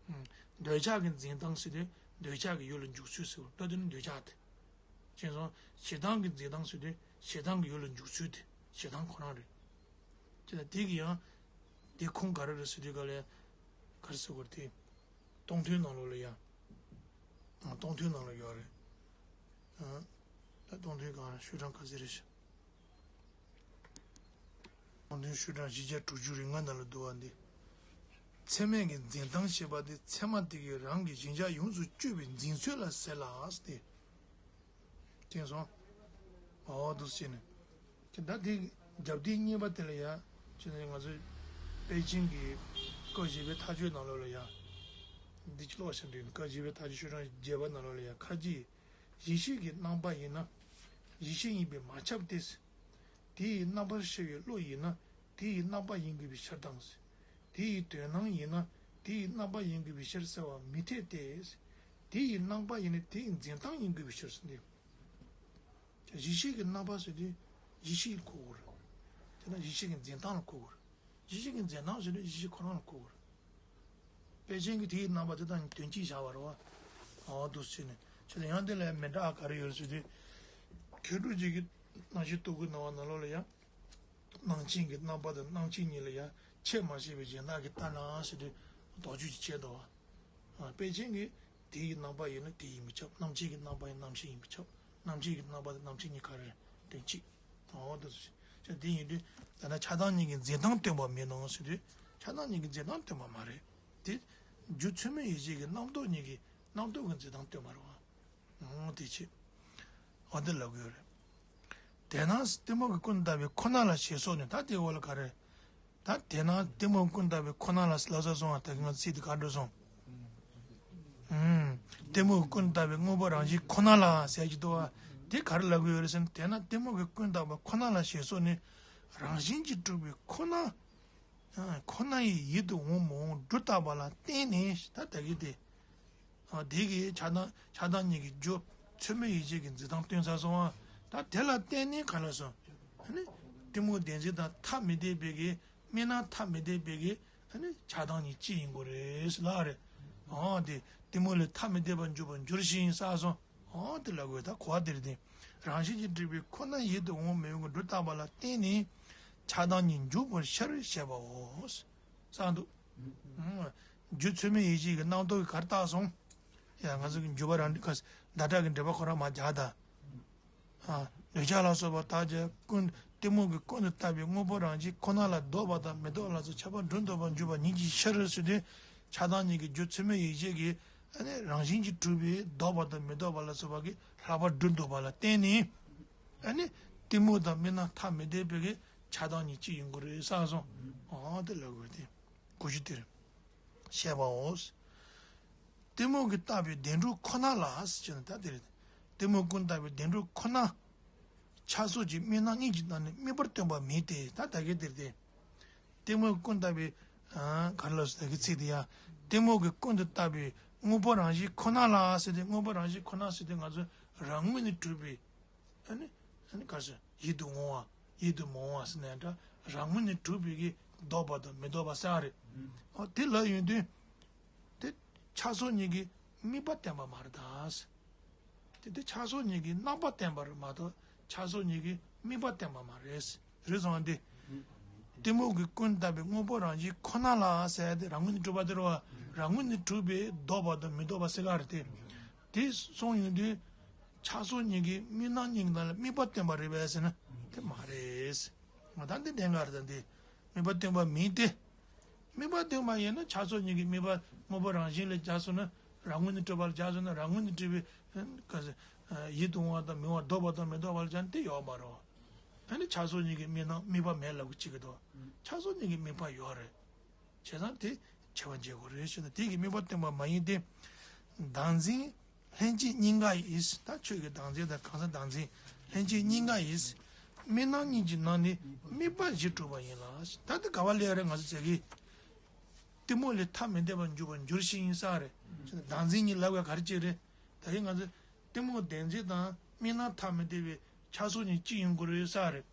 ཨུམ། འདོད་ཆགས་ཀྱི་འཛིན་སྟངས་ཟེར་དུས་འདོད་ཆགས་ཀྱི་ཡུལ་ལ་འཇུག་ཚུལ་ཟེར་བ་ལྟ་དུས་ནི་འདོད་ཆགས་དེ། བྱས་ཙང་ཞེ་སྡང་གི་འཛིན་སྟངས་ཟེར་དུས་ཞེ་སྡང་གི་ཡུལ་ལ་འཇུག་ཚུལ་དེ་ཞེ་སྡང་ཁོ་རང་རེད། དེ་ལ་དེ་གི་ཡང་དེ་ཁུངས་ག་རེ་རེད་ཟེར་དུས་ག་ལ་ཡང་ག་རེ་ཟེར་དགོས་རེད་དེ། སྟོང་ཐུན་ནང་ལོགས་ལ་ཡང་། ཨ། སྟོང་ཐུན་ནང་ལ་ཡོད་རེད། ཨ། ད་སྟོང་ཐུན་གང་ཤོད་གྲངས་ག་ཚོད་རེད་ཤག་སྟོང་ཐུན་ཤོད་གྲངས་བཞི་བརྒྱ་དྲུག་ཅུ་རེ་ལྔ་ནང་ལ་འདུག་བ་འདི། ཚད་མས་ཀྱི་འཛིན་སྟངས་ཞེས་པ་དེ་ཚད་མ་དེ་གིས་རང་གི་གཞལ་བྱ་ཡོངས་སུ་གཅོད་པའི་འཛིན་ཚུལ་ལ་ཟེར་ལ་ཟེར་ཏེ། དེང་སོང་། འོ་འདུག་སེ་བྱས་ནས། དེ་ད་དེ་རྒྱབ་རྟེན་གཉིས་པ་དེ་ལ་ཡ། ཅི་ནས་ང་ཚོས་པཎ་ཆེན་གྱི་སྐབས་བཞི་པའི་མཐའ་དཔྱོད་ནང་ལོགས་ལ་ཡ། འདི་ཅི་ལོག་བྱ་འདུག་སྐབས་བཞི་པའི་མཐའ་དཔྱོད་ཤོད་གྲངས་བརྒྱད་པ་ནང་ལོགས་ལ་ཡ་ཁ་ཅིག་ཡེ་ཤེས་ཀྱི་རྣམ་པ་ཡིན་ན། ཡེ་ཤེས་ཡིན་པས་མ་ཁྱབ་སྟེ། དེ་ཡི་རྣམ་པར་ཤེས་པའི་བློ་ཡིན་ན་དེ་ཡི་རྣམ་པ་ཡིན་དགོས་པའི་ཕྱིར་དང་། དེ་ཡི་དོན་སྣང་ཡིན་ན་དེ་ཡི་རྣམ་པ་ཡིན་དགོས་པའི་ཕྱིར་ཟེར་བ་མི་འཐད་དེ། དེ་ཡི་རྣམ་པ་ཡིན་ན་དེ་ཡི་འཛིན་སྟངས་ཡིན་དགོས་པའི་ཕྱིར་ཟེར་ཏེ། ཡེ་ཤེས་ཀྱི་རྣམ་པ་ཟེར་དུས་ཡེ་ཤེས་གོ་དགོས་རེད། དེ་ན་ཡེ་ཤེས་ཀྱི་འཛིན་སྟངས་ལ་གོ་དགོས་རེད། ཡེ་ཤེས་ཀྱི་འཛིན་སྟངས་ཟེར་དུས་ཡེ་ཤེས་ཁོ་རང་ལ་གོ་དགོས་རེད། པཎ་ཆེན་གྱིས་དེའི་རྣམ་པ་དེ་དང་དོན་གཅིག་བཞག་པ་རེད་བ། འོ་འདུག་སེ་བྱས་ནས་ཆོས་དང་ཡང་དེ་ལས་མི་འདྲ་ག་རེ་ཡོད་ཟེར་དུས། མཁས་གྲུབ་རྗེ་གིས་རྣམ་བཤད་ལྟ་བུའི་སྣང་བ་ནང་ལོགས་ལ་ཡང་། རྣམ་མཁྱེན་གྱི་རྣམ་པ་དང་རྣམ་མཁྱེན་གཉིས་ལ་ཡང་ཁྱད་མ་ཕྱེད་པའི་གཞན་དག་གིས་ལྟ་ན་ཟེར་དུས་དོགས་གཅོད་ཅིག་བྱས་འདུག་བ། ཨ། པཎ་ཆེན་གྱིས་དེ་ཡི་རྣམ་པ་ཡིན་ན་དེ་ཡིན་པས་ཁྱབ། རྣམ་མཁྱེན་གྱི་རྣམ་པ་ཡིན་ན་རྣམ་མཁྱེན་ཡིན་པས་ཁྱབ། རྣམ་མཁྱེན་གྱི་རྣམ་པ་དང་རྣམ་མཁྱེན་གཉིས་ག་རེ་རེད། དོན་གཅིག་འོ་འདུག་སེ། ཅི་དེ་ཡིན་དུས་ད་ལྟ་ཆགས་སྡང་གཉིས་ཀྱི་འཛིན་སྟངས་སྟོན་པ་མིན་ནོ་ཟེར་དུས་ཆགས་སྡང་གཉིས་ཀྱི་འཛིན་སྟངས་སྟོན་པ་མ་རེད། དེ་རྒྱུ་ཚད་མའི་ཡུལ་ཅན་གྱི་རྣམ་རྟོག་གཉིས་ཀྱི་རྣམ་རྟོག་གི་འཛིན་སྟངས་སྟོན་པ་རེད་བ། འོ་དེ་བྱས། འོ་འདི་ལབ་དགོས་རེད། དེས་ན་གཏི་མུག་གི་ཀུན་བཏགས་པའི་ཁོ་ན་ལ་ཞེས་སོགས་ནས། ད་དེའི་འོག་ལ་ག་རེ། ད་དེས་ན་གཏི་མུག་ཀུན་བཏགས་པའི་ཁོ་ན་ལ་ལབ་ས་སོང་བ། ད་གིན་ང་ཚིག་དེ་ག་འགྲོ་སོང་། ཨུམ། གཏི་མུག་ཀུན་བཏགས་པའི་དངོས་པོ་རང་བཞིན་ཁོ་ན་ལ་ཟེར་གྱི་འདུག་བ། དེ་ག་རེ་ལབ་དགོས་ཡོད་རེད་ཟེར་ན། དེས་ན་གཏི་མུག་གི་ཀུན་བཏགས་པ་ཁོ་ན་ལ་ཞེས་སོགས་ནས་རང་བཞིན་གྱིས་གྲུབ་པའི་ཁོ་ན། ཁོ་ན་ཡི་ཡིད་དུ་འོང་མི་འོང་སྒྲོ་བཏགས་པ་ལ་བརྟེན་ནས། ད་ད་གི་དེ། ཨ། དེ་གི་ཆགས་སྡང་ཆགས་སྡང་གཉིས་ཀྱི་རྒྱུ་ཚད་མའི་ཡུལ་ཅན་གྱི་འཛིན་སྟངས་སྟོན་ཚར་སོང་ཨ། ད་དེ་ལ་བརྟེན་ནས་ག་ལ་སོང་། ཨ་ནི་གཏི་མུག་བདེན་འཛིན་དང་ཐ་མི་དད་པའི་གི་དམིགས་རྣམ་ཐ་མི་དད་པའི་གི་ཨ་ནི་ཆགས་སྡང་གཉིས་གཅིག་ཡིན་དགོས་རེད་ཟེར་ལབ་རེད། ཨོ་དེ་གཏི་མུག་ལས་ཐ་མི་དད་པར་འཇུག་པར་འགྱུར་ཞིང་ཟེར་སོང་། ཨོ་དེ་ལ་དགོས་ད་གོ་བ་དེ་རེད་དེ། རང་བཞིན་གྱིས་གྲུབ་པའི་ཁོ་ན་ཡིད་དུ་འོང་མི་འོང་གི་སྒྲོ་བཏགས་པ་ལ་བརྟེན་ནས་ཆགས་སྡང་གཉིས་འཇུག་པར་ཤར་བྱེད་པའོ། གསུངས་འདུག་ཨང་། རྒྱུ་ཚད་མའི་ཡུལ་ཅན་གྱི་རྣམ་རྟོག་གིས་ག་རེ་བཏགས་སོང་། ཡ་ང་ཚོ་གི་འཇུག་པ་རང་ཁ་ཟླ་གྲགས་ཀྱི་འགྲེལ་པ་ཁོ་རང་མར་རྒྱག་དང་། ཨ། འདོད་ཆགས་ལ་སོགས་པ་དག་ཀྱང་ཀུན་གཏི་མུག་གི་ཀུན་ཏུ་བརྟགས་པའི་དངོས་པོ་རང་བཞིན་ཁོ་ན་ལ་ལྡོག་པ་དང་མི་ལྡོག་ལ་སོགས་ཁྱད་པར་སྒྲོ་འདོགས་པར་འགྱུར་བ་ཉིད་ཀྱི་ཕྱིར་ཟེར་དུས། ཆགས་སྡང་གཉིས་ཀྱི་རྒྱུ་ཚད་མའི་ཡུལ་ཅན་གྱི་ཨ་ནི་རང་བཞིན་གྱིས་གྲུབ་པའི་ལྡོག་པ་དང་མི་ལྡོག་པ་ལ་སོགས་པ་གི་ལྷག་པར་སྒྲོ་འདོགས་པ་ལ་བརྟེན་ནས། ཨ་ནི་གཏི་མུག་དང་དམིགས་རྣམ་ཐ་མི་དད་པའི་གི་ཆགས་སྡང་གཉིས་གཅིག་ཡིན་དགོས་རེད་གསུངས་སོང་། ཨོ་དེ་ལབ་དགོས་དེ། གོ་རྒྱུ་དེ་རེད། བཤད་པའོ། གཏི་མུག་གིས་བཏགས་པའི་བདེན་གྲུབ་ཁོ་ན་ལ་ཟེར་ན་ད་དེ་རེད། གཏི་མུག་ཀུན་བཏགས་པའི་བདེན་གྲུབ་ཁོ་ན། ཆགས་སོགས་ཀྱི་དམིགས་རྣམ་གཉིས་ཀྱི་ནང་ནས་དམིགས་པར་སྟོན་པ་མིན་ཏེ། ད་ད་གི་དེ་རེད་དེ། གཏི་མུག་ཀུན་བཏགས་པའི། ཨ། ག་རེ་ལབ་སོང་ད་གི་ཚིག་དེ་ཡ། གཏི་མུག་གི་ཀུན་ཏུ་བཏགས་པའི་དངོས་པོ་རང་བཞིན་ཁོ་ན་ལ་ཟེར་ཏེ། དངོས་པོ་རང་བཞིན་ཁོ་ན་ཟེར་ཏེ་ང་ཚོ་རང་ངོས་ནས་གྲུབ་པའི། ཨ་ནི། ཨ་ནི་ག་རེ་ཟེར། ཡིད་དུ་འོང་བ། ཡིད་དུ་མི་འོང་བ་ཟེར་ནའང་འདྲ། རང་ངོས་ནས་གྲུབ་པའི་གི་ལྡོག་པ་དང་མི་ལྡོག་པ་ཟེར་བ་རེད། ཨོ་དེ་ལབ་ཡོང་དུས། དེ་ཆགས་སོགས་གཉིས་ཀྱི་དམིགས་པ་བསྟན་པ་མ་རེད་ད། དེ་དེ་ཆགས་སོགས་གཉིས་ཀྱི་རྣམ་པ་བསྟན་པ་རེད་མ་གཏོགས་ཆགས་སོགས་གཉིས་ཀྱི་དམིགས་པ་བསྟན་པ་མ་རེད། རེད་སོང་དེ། གཏི་མུག་གིས་ཀུན་བཏགས་པའི་དངོས་པོ་རང་བཞིན་ཁོ་ན་ལ་ཟེར་ཏེ་རང་ངོས་ནས་གྲུབ་པ་དེ་རེད་བ། རང་ངོས་ནས་གྲུབ་པའི་ལྡོག་པ་དང་མི་ལྡོག་པ་ཟེར་ག་རེད་དེ། དེ་སོང་ཡོང་དུས། ཆགས་སོགས་གཉིས་ཀྱི་དམིགས་རྣམ་གཉིས་ཀྱི་ནང་ལ་དམིགས་པ་བསྟན་པ་རེད་པས་ཟེར་ན་དེ་མ་རེད། ང་ད་འདི་བདེན་ག་རེད་ད་འདི། དམིགས་པ་བསྟན་པ་མིན་ཏེ། དམིགས་པ་བསྟན་པ་ཡིན་ན་ཆགས་སོགས་གཉིས་ཀྱི་དམིགས་པ་དངོས་པོ་རང་བཞིན་ལ་སྦྱར་སོང་ན་རང་ངོས་ནས་གྲུབ་པ་ལ་སྦྱར་སོང་ན་རང་ངོས་ནས་གྲུབ་པའི་ག་ཟེར་ཡིད་དུ་འོང་བ་དང་མི་འོང་བ་ལྡོག་པ་དང་མི་ལྡོག་པ་ལ་སྦྱར་ན་དེ་ཡོད་མ་རེད། ཨ་ནི་ཆགས་སོགས་གཉིས་ཀྱི་དམིགས་རྣམ་དམིགས་པ་མེད་ལབ་གི་བྱེད་ཀྱི་འདུག་ཆགས་སོགས་གཉིས་ཀྱི་དམིགས་པ་ཡོད་རེད། བྱས་ཙང་དེ་ཕྱེ་བ་འབྱེད་དགོས་རེད་ཞེ་ན། དེ་གི་དམིགས་པ་བསྟན་པ་མ་ཡིན་ཏེ། བདག་འཛིན་ལྷན་སྐྱེས་གཉིས་ཀ་ཡིས། ད་ཆོས་ཀྱི་བདག་འཛིན་དང་གང་ཟག་བདག་འཛིན་ལྷན་སྐྱེས་གཉིས་ཀ་ཡིས། དམིགས་རྣམ་གཉིས་ཀྱི་ནང་ནས་དམིགས་པ་བཞི་གྲུབ་པ་ཡིན་ལ། ད་དེ་ག་བ་ལས་རེད་ང་ཚོ་ཟེར་གི། གཏི་མུག་ལས་ཐ་མི་དད་པར་འགྱུར་བར་འགྱུར་ཞིང་ཡིན་ས་རེད། བྱས་ན་བདག་འཛིན་གཉིས་ལབ་པའི་ག་རེ་བྱས་རེད། ད་གིན་ང་ཚོ་གཏི་མུག་བདེན་འཛིན་དང་དམིགས་རྣམ་ཐ་མི་དད་པའི་ཆགས་སོགས་གཉིས་གཅིག་ཡིན་དགོས་རེད་ས་རེད།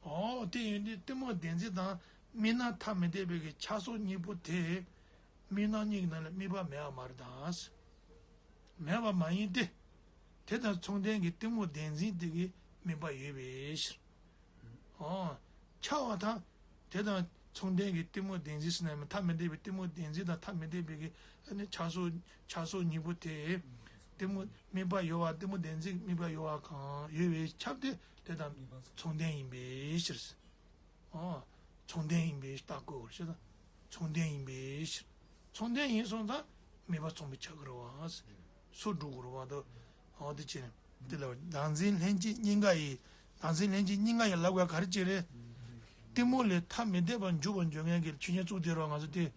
ཨོ་དེ་ཡིན་དུས་གཏི་མུག་བདེན་འཛིན་དང་དམིགས་རྣམ་ཐ་མི་དད་པའི་གི་ཆགས་སོགས་གཉིས་པོ་དེ་དམིགས་རྣམ་གཉིས་ཀྱི་ནང་ལ་དམིགས་པ་མེད་པ་མ་རེད་ད། མེད་པ་མ་ཡིན་ཏེ། དེ་དང་མཚུངས་ལྡན་གྱི་གཏི་མུག་བདེན་འཛིན་དེ་གི་དམིགས་པ་ཡོད་པའི་ཕྱིར། ཨོ། ཆགས་པ་དང་། དེ་དང་མཚུངས་ལྡན་གྱི་གཏི་མུག་བདེན་འཛིན་ཟེར་ན་མི་ཐ་མི་དད་པའི་གཏི་མུག་བདེན་འཛིན་དང་ཐ་མི་དད་པའི་གི་ཨ་ནི་ཆགས་སོགས་ཆགས་སོགས་གཉིས་པོ་དེ། གཏི་མུག་དམིགས་པ་ཡོད་པ་གཏི་མུག་བདེན་འཛིན་དམིགས་པ་ཡོད་པ་གང་ཡོད་པས་ཁྱབ་སྟེ་དེ་དང་མཚུངས་ལྡན་ཡིན་པའི་ཕྱིར། ཨོ། མཚུངས་ལྡན་ཡིན་པའི་རྟགས་བཀོད་པར་བྱེད་དང་། མཚུངས་ལྡན་ཡིན་པའི་ཕྱིར། མཚུངས་ལྡན་ཡིན་སོང་ཙང་དམིགས་པ་མཚུངས་པའི་ཆགས་ཀྱི་རེད་བ། སུ་འགྲོ་དགོས་རེད་བ་དོ། ཨོ་དེ་བྱས་ནས་དེ་ལ་བདག་འཛིན་ལྷན་སྐྱེས་གཉིས་ཀ་ཡི། བདག་འཛིན་ལྷན་སྐྱེས་གཉིས་ཀ་ཡི་ལབ་དགོས་ག་རེ་བྱས་རེད། གཏི་མུག་ལས་ཐ་མི་དད་པར་འཇུག་པར་འཇུག་མཁན་གྱི་ཆོས་ཉིད་གཙུག་དེ་རོ་ང་ཚོ་དེ།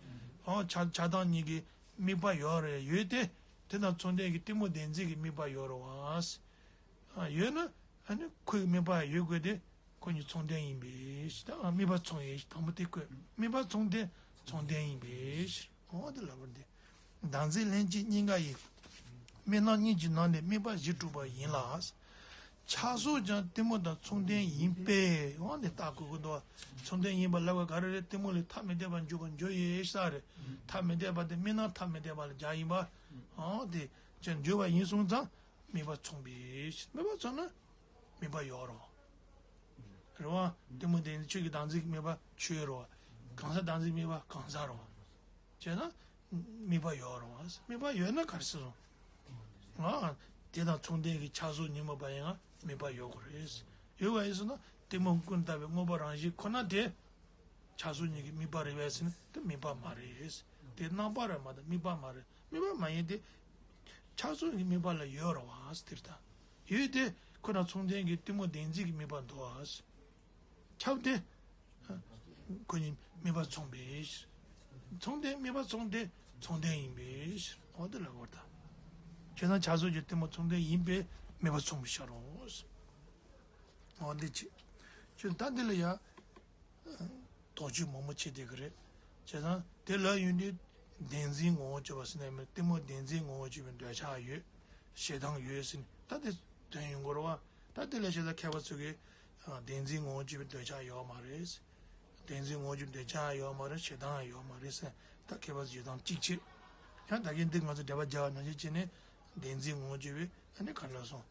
ཨོ་ཆགས་ཆགས་སྡང་གཉིས་ཀྱི་དམིགས་པ་ཡོད་རེད་ཡོད་དེ། དེ་དང་མཚུངས་ལྡན་གྱི་གཏི་མུག་བདེན་འཛིན་གྱི་དམིགས་པ་ཡོད་རེད་བ། ཡོད་ན་ཨ་ནི་ཁོའི་དམིགས་པ་ཡོད་དགོས་ཏེ། ཁོ་གཉིས་མཚུངས་ལྡན་ཡིན་པའི་ཕྱིར། དམིགས་པ་མཚུངས་ཡིན་དང་པོ་དེ་བཀོད། དམིགས་པ་མཚུངས་ལྡན་མཚུངས་ལྡན་ཡིན་པའི་ཕྱིར། འོ་དེ་ལབ་པ་འདི། བདག་འཛིན་ལྷན་སྐྱེས་གཉིས་ཀ་ཡི། དམིགས་རྣམ་གཉིས་ཀྱི་ནང་ནས་དམིགས་པ་བཞི་གྲུབ་པ་ཡིན་ལ། ཆགས་སོགས་ཀྱང་གཏི་མུག་དང་མཚུངས་ལྡན་ཡིན་པས། འོ་འདི་རྟགས་བཀོད་ཀྱི་འདུག་མཚུངས་ལྡན་ཡིན་པ་ལབ་པ་ག་རེ་རེད། གཏི་མུག་ལས་ཐ་མི་དད་པར་འཇུག་པར་འཇུག་ཡས་ས་རེད། ཐ་མི་དད་པ་དེ་དམིགས་རྣམ་ཐ་མི་དད་པ་ལ་སྦྱར་ཡིན་པ། འོ་དེ་ཅན་འཇུག་པ་ཡིན་སོང་ཙང་དམིགས་པ་མཚུངས་པའི་ཕྱིར། དམིགས་པ་མཚུངས་ན། དམིགས་པ་ཡོད་རེད་བ། རེད་བ། གཏི་མུག་དེ་ནི་ཆོས་ཀྱི་བདག་འཛིན་གྱི་དམིགས་པ་ཆོས་རེད་བ། གང་ཟག་བདག་འཛིན་དམིགས་པ་གང་ཟག་རེད་བ། བྱས་ན། དམིགས་པ་ཡོད་རེད་བ། དམིགས་པ་ཡོད་ན་ག་རེ་ཟེར་སོང་། ང་། དེ་དང་མཚུངས་ལྡན་གྱི་ཆགས་སོགས་ཉོན་མོངས་པ་ཡིན་ན་དམིགས་པ་ཡོད་དགོས་རེད། ཡོད་པ་ཡིན་ཟེར་ན་གཏི་མུག་ཀུན་བཏགས་པའི་དངོས་པོ་རང་བཞིན་ཁོ་ན་དེ། ཆགས་སོགས་གཉིས་ཀྱི་དམིགས་པ་རེད་པས་ཟེར་ན་དེ་དམིགས་པ་མ་རེད། དེ་རྣམ་པ་རེད་མ་གཏོགས་དམིགས་པ་མ་རེད། དམིགས་པ་མ་ཡིན་ཏེ། ཆགས་སོགས་ཀྱི་དམིགས་པ་ལ་ཡོད་རེད་བ་ཟེར་ད། ཡོད་དེ་ཁོ་ན་མཚུངས་ལྡན་གྱི་གཏི་མུག་བདེན་འཛིན་གྱི་དམིགས་པ་འདུག་བ། ཁྱབ་སྟེ། ཁོ་གཉིས་དམིགས་པ་མཚུངས་པའི་ཕྱིར། མཚུངས་ལྡན་དམིགས་པ་མཚུངས་ཏེ་མཚུངས་ལྡན་ཡིན་པའི་ཕྱིར། འོ་དེ་ལ་གོ་ད། བྱས་ཙང་ཆགས་སོགས་ཀྱི་གཏི་མུག་མཚུངས་ལྡན་ཡིན་པས་དམིགས་པ་མཚུངས་པའི་ཕྱིར་རོ། འོ་འདི་ཅི། ཁྱོད་ད་འདི་ལ་ཡ། དོགས་གཅོད་མང་པོ་བྱེད་བསྡད་ཀྱི་རེད། བྱས་ཙང་དེ་ལ་ཡོད་དུས་བདེན་འཛིན་ངོ་བོ་བཅོས་པ་ཟེར་ནས་མི་གཏི་མུག་བདེན་འཛིན་ངོ་བོ་བཅོས་པའི་འདོད་ཆགས་ཡོད། ཞེ་སྡང་ཡོད་ཟེར་ནས་ད་དེ་དོན་ཡོང་གི་རེད་བ། ད་དེ་ལ་བྱས་ཙང་མཁས་པ་ཚོ་གིས་བདེན་འཛིན་ངོ་བོ་བཅོས་པའི་འདོད་ཆགས་ཡོད་མ་རེད། བདེན་འཛིན་ངོ་བོ་བཅོས་པའི་འདོད་ཆགས་ཡོད་མ་རེད། ཞེ་སྡང་ཡོད་མ་རེད་ཟེར་ད་མཁས་པ་ཚོ་ཞེ་སྡང་གཅིག་བྱེད། ཡང་ད་གིན་འདི་ང་ཚོ་འགྲེལ་པ་རྒྱག་པ་ནང་བཞིན་བྱས་ནས་བདེན་འཛིན་ངོ་བོ་བཅོས་པའི་ཨ་ནི་ག་རེ་ལབ་སོང་།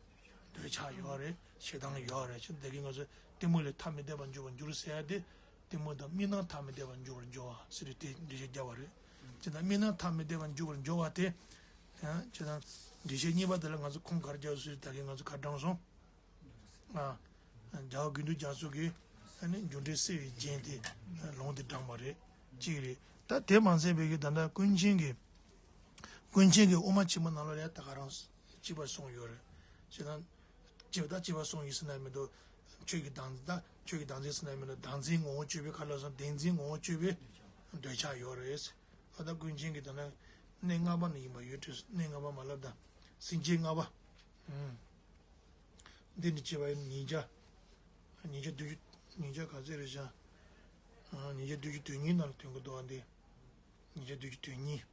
འདོད་ཆགས་ཡོད་རེད། ཞེ་སྡང་ཡོད་རེད། ཅེས་བདག་གིས་ང་ཚོས་གཏི་མུག་ལས་ཐ་མི་དད་པར་འཇུག་པར་འགྱུར་ཟེར་ཡ་དེ། གཏི་མུག་དང་དམིགས་རྣམ་ཐ་མི་དད་པར་འཇུག་པར་འགྱུར་བ་ཟེར་ཏེ་འགྲེལ་བཤད་བརྒྱབ་པ་རེད། ཅེས་དང་དམིགས་རྣམ་ཐ་མི་དད་པར་འཇུག་པར་འགྱུར་བ་དེ། ཡང་ཅེས་དང་། འགྲེལ་བཤད་གཉིས་པ་དེ་ལ་ང་ཚོ་ཁུངས་ག་རེ་རྒྱག་ཟེར་ད་གིན་ང་ཚོ་ག་རེ་དྲངས་སོང་། ཨ། རྒྱལ་བ་དགེ་འདུན་རྒྱ་མཚོ་གིས་ཨ་ནི་འགྱུར་འགྲོས་སེལ་བའི་རྒྱན་དེ་ལུང་དེ་དྲངས་པ་རེད། གཅིག་རེད། ད་དེ་མ་ཟད་པའི་གི་ད་ལྟ་ཀུན་མཁྱེན་གྱི། ཀུན་མཁྱེན་གྱི་དབུ་མ་ཆེན་མོ་ནང་ལོགས་ལ་ཡང་ད་ག་རང་གཅིག་པ་གསུངས་ཡོད་རེད། ཅེས་དང་། གཅིག་པ་ད་གཅིག་པ་གསུངས་ཡིན་ཟེར་ན་མི་འདུག་ཆོས་ཀྱི་བདག་འཛིན་ད་ཆོས་ཀྱི་བདག་འཛིན་ཟེར་ན་མི་འདུག་བདག་འཛིན་ངོ་བོ་བཅོས་པའི་ཁ་ལ་སོང་བདེན་འཛིན་ངོ་བོ་བཅོས་པའི་འདོད་ཆགས་ཡོད་རེད། ཨ་ད་ཀུན་མཁྱེན་གྱི་ད་ན་གནས་ལྔ་པ་ནས་ཡིན་པ་ཡོད་དུས་གནས་ལྔ་པ་མ་ལབ་ད། སེམས་བསྐྱེད་ལྔ་པ། ཨུམ། འདི་ནི་བྱས་པ་ཡིན་ཉིས་བརྒྱ། ཉིས་བརྒྱ་བདུན་ཅུ་ཉིས་བརྒྱ་ག་ཚོད་རེད་བཞག་ཉིས་བརྒྱ་བདུན་ཅུ་དོན་གཉིས་ནང་ལ་ཐོན་གྱི་འདུག་བ་འདི། ཉིས་བརྒྱ་བདུན་ཅུ་དོན་གཉིས།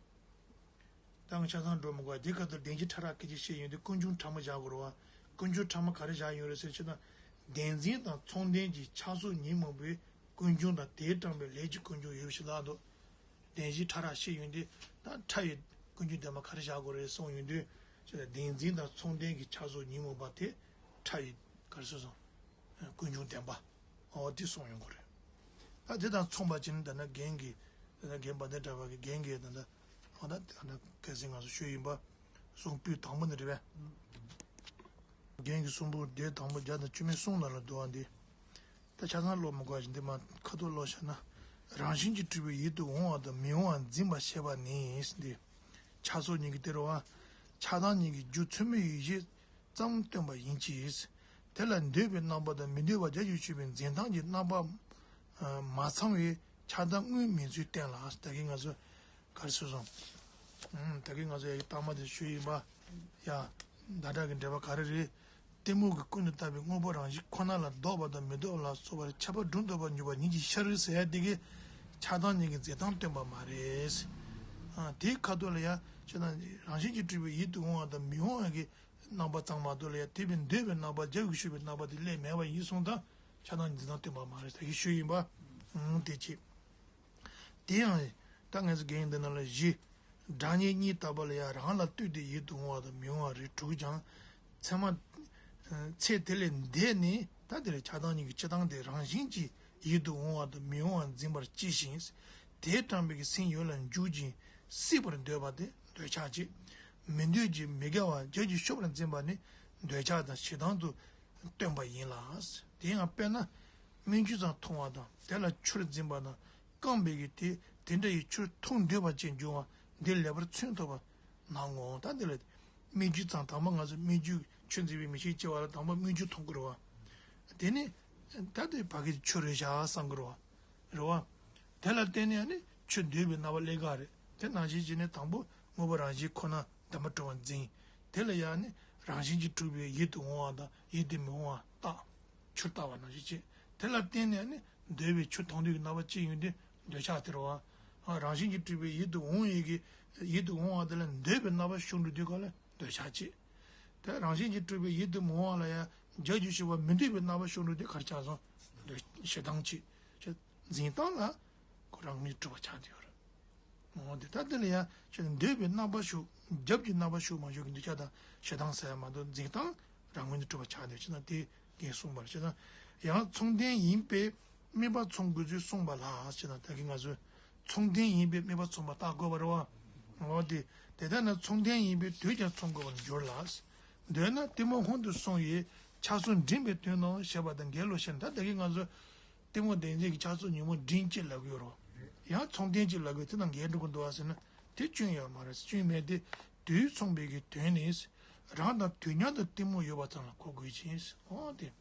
ད་ང་ཆ་ཚང་འགྲོ་མི་དགོས་པ་འདི་ཁ་ཐུག་བདེན་བཞི་ཕྲ་རགས་སྐད་ཅིག་བཤད་ཡོང་དུས་ཀུན་འབྱུང་ཕྲ་མོ་བཞག་དགོས་རེད་བ། ཀུན་འབྱུང་ཕྲ་མོ་ག་རེ་བཞག་ཡོད་རེད་ཟེར་ཕྱིན་ན། བདེན་འཛིན་དང་མཚུངས་ལྡན་གྱི་ཆགས་སོགས་ཉོན་མོངས་པའི་ཀུན་འབྱུང་དང་དེས་དྲངས་པའི་ལས་ཀྱི་ཀུན་འབྱུང་ཡོད་ཞེས་ལབ་འདུག་བདེན་བཞི་ཕྲ་རགས་བཤད་ཡོང་དུས་ད་ཕྲ་ཡི་ཀུན་འབྱུང་བདེན་པ་ག་རེ་བཞག་དགོས་རེད་གསུངས་ཡོང་དུས་ཅེས་དང་བདེན་འཛིན་དང་མཚུངས་ལྡན་གྱི་ཆགས་སོགས་ཉོན་མོངས་པ་དེ་ཕྲ་ཡི་ག་རེ་ཟེར་སོང་། ཀུན་འབྱུང་བདེན་པ། འོ་དེ་གསུངས་ཡོང་གི་རེད། ད་དེ་དང་མཚུངས་པ་ཅིག་ནི་ད་ནི་རྒན་གྱི་ད་ནི་རྒན་དཔལ་ལྡན་གྲགས་པ་གི་རྒན་གྱི་ད་ནི་འོ་ད་ད་ནི་གལ་སྲིད་ང་ཚོ་ཤོད་ཡིན་པ་གསུང་པོད་དང་པོ་ནི་རེད་པས། རྒན་གྱི་གསུང་པོད་སྡེ་དང་པོ་བརྒྱ་དང་བཅུ་མེད་གསུམ་ལ་ལ་འདུ་བ་འདི། ད་ཆ་ཚང་ཀློག་མི་དགོས་ཤིང་འདི་མ་ཁ་ཐོག་ཀློག་བྱས་ན། རང་བཞིན་གྱིས་གྲུབ་པའི་ཡིད་དུ་འོང་བ་དང་མི་འོང་བ་འཛིན་པར་བྱེད་པ་ནི་འདི། ཆགས་སོགས་གཉིས་ཀྱི་དེ་རུ་བ། ཆགས་སྡང་གཉིས་ཀྱི་རྒྱུ་མཚན་མའི་ཡུལ་ཤེས་ཙམ་སྟོན་པ་ཡིན་གྱི། དེ་ལ་འདོད་པའི་རྣམ་པ་དང་མི་འདོད་པ་རྒྱ་ཆེར་ཆུད་པའི་འཛིན་སྟངས་ཀྱི་རྣམ་པ་མ་ཚང་བའི་ཆགས་སྡང་དངོས་མིན་ཚུལ་བསྟན་ལ། ད་གིན་ང་ཚོ་ག་རེ་ཟེར་སོང་། ད་གིན་ང་ཚོ་ཡ་གི་རྟགས་མ་དེ་ཞུས་ཡིན་པ། ཡ། ཟླ་གྲགས་ཀྱི་འགྲེལ་པ་ག་རེ་རེད། གཏི་མུག་གིས་ཀུན་ཏུ་བཏགས་པའི་དངོས་པོ་རང་བཞིན་ཁོ་ན་ལ་ལྡོག་པ་དང་མི་ལྡོག་པ་ལ་སོགས་པར་ཁྱབ་པ་སྒྲོ་འདོགས་པར་འགྱུར་བ་ཉིད་ཀྱི་ཕྱིར་ཟེར་ཡ་དེ་གི་ ཆགས་སྡང་གཉིས་ཀྱི་འཛིན་སྟངས་སྟོན་པ་མ་རེད། ཨ། དེའི་ཁ་ཐུག་ལ་ཡང་ཆགས་སྡང་རང་བཞིན་གྱིས་གྲུབ་པའི་ཡིད་དུ་འོང་བ་དང་མི་འོང་བ་གི་རྣམ་པ་ཙམ་མ་གཏོགས་ལ་ཡང་དེ་བས་འདོད་པའི་རྣམ་པ་རྒྱབ་ཀྱིས་ཞུགས་པའི་རྣམ་པ་དེ་སླེབས་མེད་པ་ཡིན་སོང་ཙང་ཆགས་སྡང་གཉིས་འཛིན་སྟངས་སྟོན་པ་མ་རེད་ཟེར་གྱི་ཞུས་ཡིན་པ། ཨང་། དེ་གཅིག་དེ་ཡང་ད་ངས་ཟེར་གྱི་ཡིན་འདི་ན་ལ་བཞི། སྒྲ་སྙན་གཉིས་ལྟ་བུ་ལ་ཡང་རང་ལ་ལྟོས་ཏེ་ཡིད་དུ་འོང་བ་དང་མི་འོང་བ་རེ་དྲུག་ཀྱང་། ཚད་མ། ཚེ་དེ་ལས་འདས་ནས་ད་དེ་ལས་ཆགས་སྡང་གཉིས་ཀྱི་སྤྱི་བཏང་དེ་རང་བཞིན་གྱིས་ཡིད་དུ་འོང་བ་དང་མི་འོང་བ་འཛིན་པར་བྱེད་ཅིང་། དེས་དྲངས་པའི་སེམས་ཡུལ་ལ་འཇུག་ཅིང་སྲིད་པར་འདོད་པ་དེ་འདོད་ཆགས་བྱེད། མི་འདོད་ཅིང་མི་དགའ་བ་རྒྱབ་ཀྱིས་ཤོར་བར་འཛིན་པ་ནི་འདོད་ཆགས་དང་ཞེ་སྡང་དུ་སྟོན་པ་ཡིན་ལ། དེ་ཡང་དཔེར་ན། སྨན་ཆུ་ཙམ་འཐུང་བ་དང་དེ་ལ་ཆུར་འཛིན་པ་དང་རྐང་པའི་གི་དེ་དེ་འདྲ་ཡི་ཆུར་འཐུང་འདོད་པ་ཅན་འབྱུང་བ་འདི་ལེགས་པར་མཚོན་ཐུབ་པ་ནའང་ངོ་། ད་འདི་ལ་སྨན་ཆུ་ཙམ་དང་པོ་ང་ཚོ་སྨན་ཆུ་ཆུ་འཛིན་པའི་མི་ཞིག་སྐྱེ་བ་ལ་དང་པོ་སྨན་ཆུ་འཐུང་དགོས་རེད་བ། དེ་ནི་ད་དེ་ཕ་གི་ཆུ་རེད་ཤག་བསམ་གི་རེད་བ། རེད་བ། དེ་ལ་བརྟེན་ནས་ནི་ཆུ་འདོད་པའི་རྣམ་པ་སླེབས་ག་རེད། དེ་ནང་བཞིན་བྱས་ནས་དང་པོ་དངོས་པོ་རང་བཞིན་ཁོ་ན་བདེན་པར་གྲུབ་པར་འཛིན། དེ་ལ་ཡང་ནི་རང་བཞིན་གྱིས་གྲུབ་པའི་ཡིད་དུ་འོང་བ་དང་ཡིད་དུ་མི་འོང་བ་བརྟག་ཆུར་བརྟག་པ་ནང་བཞིན་བྱེད། དེ་ལ་བརྟེན་ནས་ནི་འདོད་པའི་ཆུ་འཐུང་འདོད་ཀྱི་རྣམ་པ་ཅི་ཡོང་དུས་འདོད་ཆགས་དེ་རེད་བ། རང་བཞིན་གྱིས་གྲུབ་པའི་ཡིད་དུ་འོང་ཡི་གི་ཡིད་དུ་འོང་བ་དེ་ལ་འདོད་པའི་རྣམ་པ་ཤོར་འགྲོ་དུས་ག་ལ་འདོད་ཆགས་བྱེད། དེ་རང་བཞིན་གྱིས་གྲུབ་པའི་ཡིད་དུ་མི་འོང་བ་ལ་ཡང་རྒྱབ་ཀྱིས་ཤོར་བ་མི་འདོད་པའི་རྣམ་པ་ཤོར་འགྲོ་དུས་ག་རེ་ཆགས་སོང་། འདོད་ཞེ་སྡང་བྱེད། འཛིན་སྟངས་ལ་ཁོ་རང་ངོས་གྲུབ་པ་ཆགས་བསྡད་ཡོད་རེད། འོ་དེ་ལྟར་དེ་ལ་ཡང་ཁྱོད་འདོད་པའི་རྣམ་པ་ཤོར་རྒྱབ་ཀྱི་རྣམ་པ་ཤོར་མ་ཤོར་གྱི་འདོད་ཆགས་དང་ཞེ་སྡང་ཟེར་ཡ་མ་གཏོགས་འཛིན་སྟངས་རང་ངོས་ནས་གྲུབ་པ་ཆགས་བསྡད་ཡོད་ཕྱིར་ན་དེ་འགན་གསུངས་པར་ཕྱིར་ན། ཡང་མཚུངས་ལྡན་ཡིན་པས་དམིགས་པ་མཚུངས་དགོས་ཚུལ་གསུངས་པ་ལ་ཕྱིར་ན་ད་གིན་ང་ཚོས་མཚུངས་ལྡན་ཡིན་པས་དམིགས་པ་མཚུངས་པ་བརྟག་དགོས་པ་རེད་བ། འོ་དེ་དེ་ལྟར་ན་མཚུངས་ལྡན་ཡིན་པས་དུས་ཀྱང་མཚུངས་དགོས་པར་འགྱུར་ལ། འདོད་ན་གཏི་མུག་ཧོན་དུ་སོང་བས་ཆགས་སོགས་འདྲེན་པའི་དོན་ནོ་ཞེས་པ་དང་འགལ་ལོ་ཕྱིར་ན་ད་ད་གིན་ང་ཚོས། གཏི་མུག་བདེན་འཛིན་གྱི་ཆགས་སོགས་ཉོན་མོངས་འདྲེན་བྱེད་ལབ་ཀྱི་ཡོད་རེད། ཡང་མཚུངས་ལྡན་གྱི་ལབ་ཀྱི་དེ་དང་འགལ་འགྲོ་གི་འདུག་ཨ་ཟེར་ན་དེ་སྐྱོན་ཡོད་མ་རེད། སྐྱོན་མེད་དེ་དུས་མཚུངས་པའི་གི་དོན་ནི། རང་དང་དུས་མཉམ་དུ་གཏི་མུག་ཡོད་པ་ཙམ་ལ་གོ་དགོས་ཅིང་། འོ་དེ།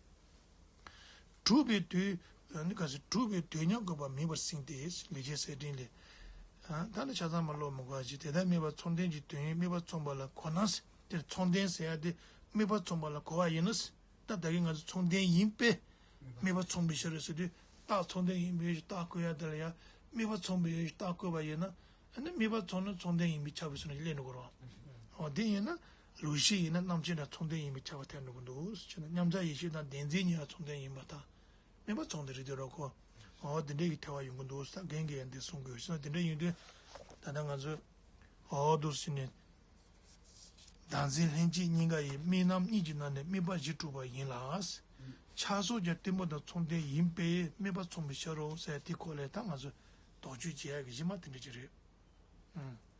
གྲུབ་པའི་དུས་ནི་ག་ཟེར་གྲུབ་པའི་དུས་མཉམ་དགོས་པ་མིན་པར་ཟིན་ཏེ་ལེགས་བཤད་གསེར་ཕྲེང་ལས། ད་ནི་ཆ་ཚང་མ་ཀློག་མི་དགོས་ཅིག་དེ་ལྟར་དམིགས་པ་མཚུངས་ལྡན་གྱི་དོན་དམིགས་པ་མཚུངས་པ་ལ་གོ་ན། དེར་མཚུངས་ལྡན་ཟེར་ཡ་དེ་དམིགས་པ་མཚུངས་པ་ལ་གོ་བ་ཡིན་ན། ད་ད་གིན་ང་ཚོ་མཚུངས་ལྡན་ཡིན་པས་དམིགས་པ་མཚུངས་པའི་ཕྱིར་རོ་ཟེར་དུས་རྟགས་མཚུངས་ལྡན་ཡིན་པའི་རྟགས་བཀོད་ཡ་དེ་ལ་ཡང་དམིགས་པ་མཚུངས་པའི་རྟགས་བཀོད་པ་ཡིན་ན། ཨ་ནི་དམིགས་པ་མཚུངས་ན་མཚུངས་ལྡན་ཡིན་པས་ཁྱབ་པའི་ཕྱིར་ན་སླེབས་འགྲོ་གི་རེད་བ། འོ་དེ་ཡིན་ན་ལུགས་ཤེས་ཡིན་ན་རྣམ་བཅད་ན་མཚུངས་ལྡན་ཡིན་པས་ཁྱབ་པ་ཐལ་འགྲོ་གི་འདུག་ཟེར་ན་མཉམ་གཞག་ཡེ་ཤེས་དང་བདེན་འཛིན་གཉིས་ཀ་མཚུངས་ལྡན་ཡིན་པར་ཐལ། དམིགས་པ་མཚུངས་ལྡན་རེད་དེ་རོ་ཁོ། འོ་དེ་འདྲའི་གི་ཐལ་བ་ཡོང་གི་འདུག་ཟེར་རྒན་གྱིས་ཡང་འདི་གསུང་དགོས་ཟེར་ན་དེ་འདྲ་ཡིན་དུས། ད་ལྟ་ང་ཚོས་འོ་འདུག་ཟེར་ནས། བདག་འཛིན་ལྷན་སྐྱེས་གཉིས་ཀ་ཡི་དམིགས་རྣམ་གཉིས་ཀྱི་ནང་ནས་དམིགས་པ་བཞི་གྲུབ་པ་ཡིན་ལ། ཆགས་སོགས་ཀྱང་གཏི་མུག་དང་མཚུངས་ལྡན་ཡིན་པས་དམིགས་པ་མཚུངས་པའི་ཕྱིར་རོ་ཟེར་དེ་ཁོ་ལས་ད་ང་ཚོས་དོགས་གཅོད་བྱེད་ཡག་གི་གཞི་མ་དེ་འདྲ་ཅིག་རེད། ཨང་།